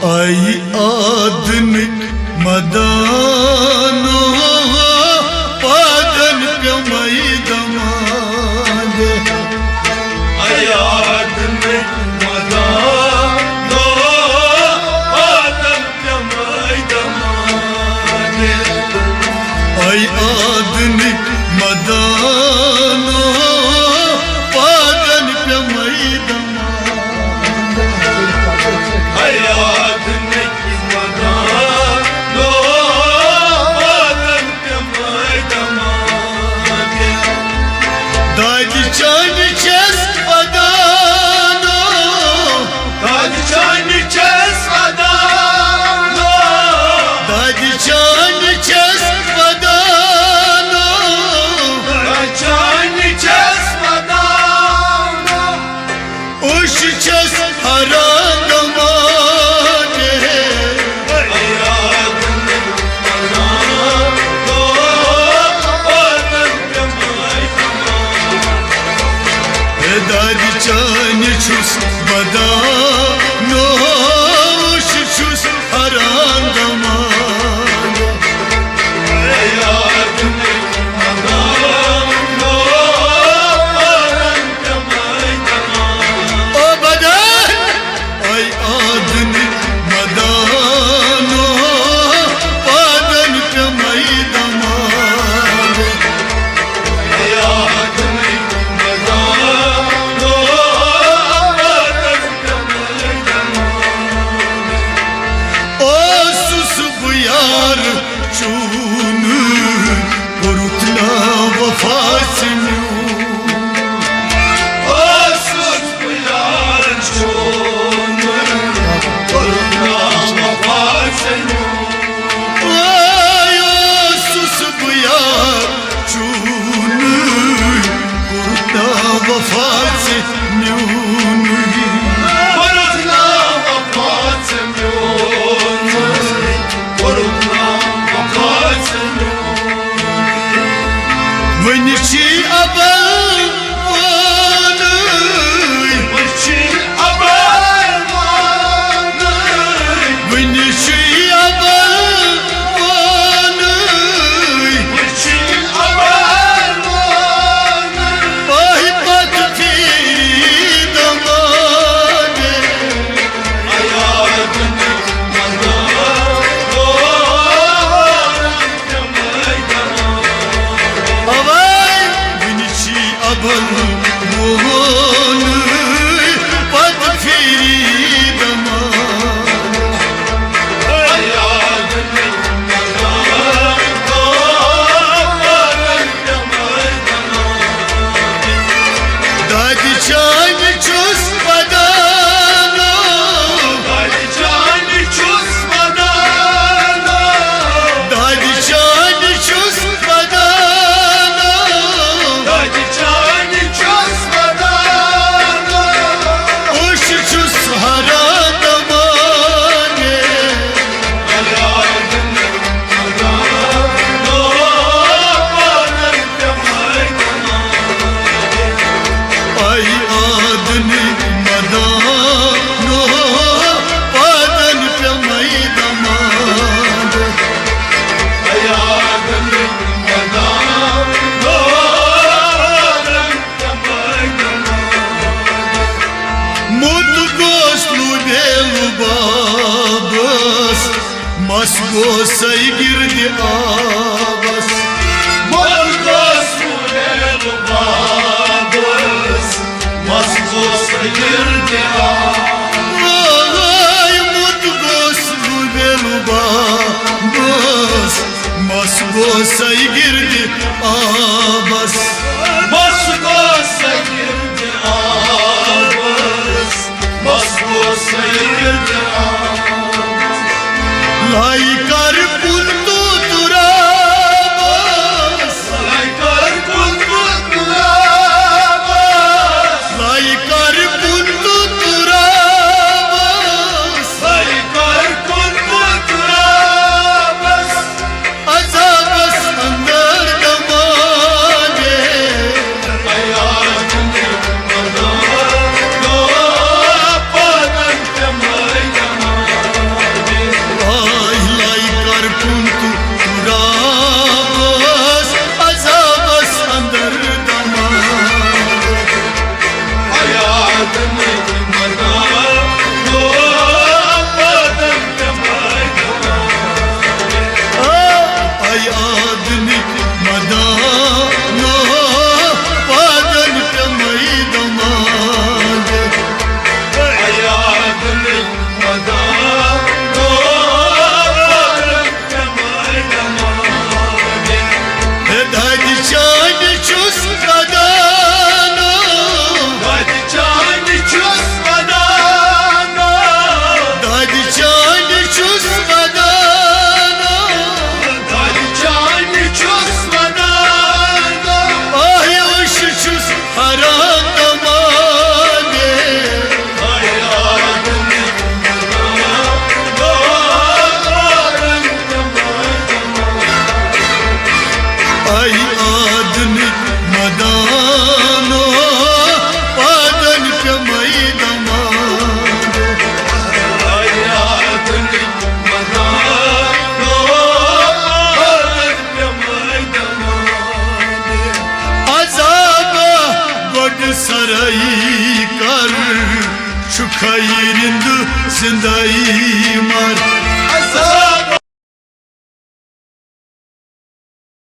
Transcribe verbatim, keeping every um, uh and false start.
آیہِ آدنٕکۍ مدانو، پادن پیمٲے دمادے۔ آیہِ آدنٕکۍ مدانو، پادن پیمٲے دمادے۔ آیہِ آدنٕکۍ مدانو، پادن پیمٲے دمادے۔ آیہِ آدنٕکۍ مدانو، پادن پیمٲے دمادے۔ دادِ چانہِ چھَس ودانو۔ دادِ چانہِ چھَس ودانو۔ دادِ چانہِ چھَس ودانو۔ دادِ چانہِ چھَس ودانو۔ اوش چھَس حرام دمادے۔ دادِ چانہِ چھُس ودانو، اوش چھُس حرام دمادے۔ او بدن، آیہِ آدنٕکۍ مدانو، پادن پیمٲے دمادے۔ اوسُس بہٕ یار چون، کوٚرُتھ نا وفا ژےٚ میون۔ اوسُس بہٕ یار چون، کوٚرُتھ نا وفا ژےٚ میون۔ آے اوسُس بہٕ یار چون، کوٚرُتھ نا وفا ژےٚ میون۔ کوٚرُتھ نا وفا ژےٚ میون۔ کوٚرُتھ نا وفا ژےٚ میون۔ وٕنہِ چھی ابل وانٕے۔ وٕنہِ چھی ابل وانٕے۔ وٕنہِ چھی ابل وانٕے۔ وٕنہِ چھی ابل وانٕے۔ پاہہِ پتہٕ پھیری دمادے۔ اوے وٕنہِ چھی ابل وونُے، پتہٕ پھیری دمادے۔ دادِ چانہِ چھُس ودانو۔ دادِ چانہِ چھُس ودانو۔ دادِ چانہِ چھُس ودانو۔ دادِ چانہِ چھُس ودانو۔ اوش چھُس حرام دمادے۔ آے آدنٕکۍ مدانو، پادن پیمٲے دمادے۔ موٚت گوس لُبے لُبابس، مس گوسے گِردِ آبس۔ موٚت گوس لُبے لُبابس، مس گوسے گِردِ آبس۔ آے موٚت گوس لُبے لُبابس، مس گوسے گِردِ آبس۔ مس گوسے گِردِ آبس۔ مس گوسے گِردِ آبس۔ لایہِ کر کُن تو تُرابس۔ لایہِ کر کُن تو تُرابس۔ لایہِ کر کُن تو تُرابس۔ چھُ خٲیِر زِندَے مَر۔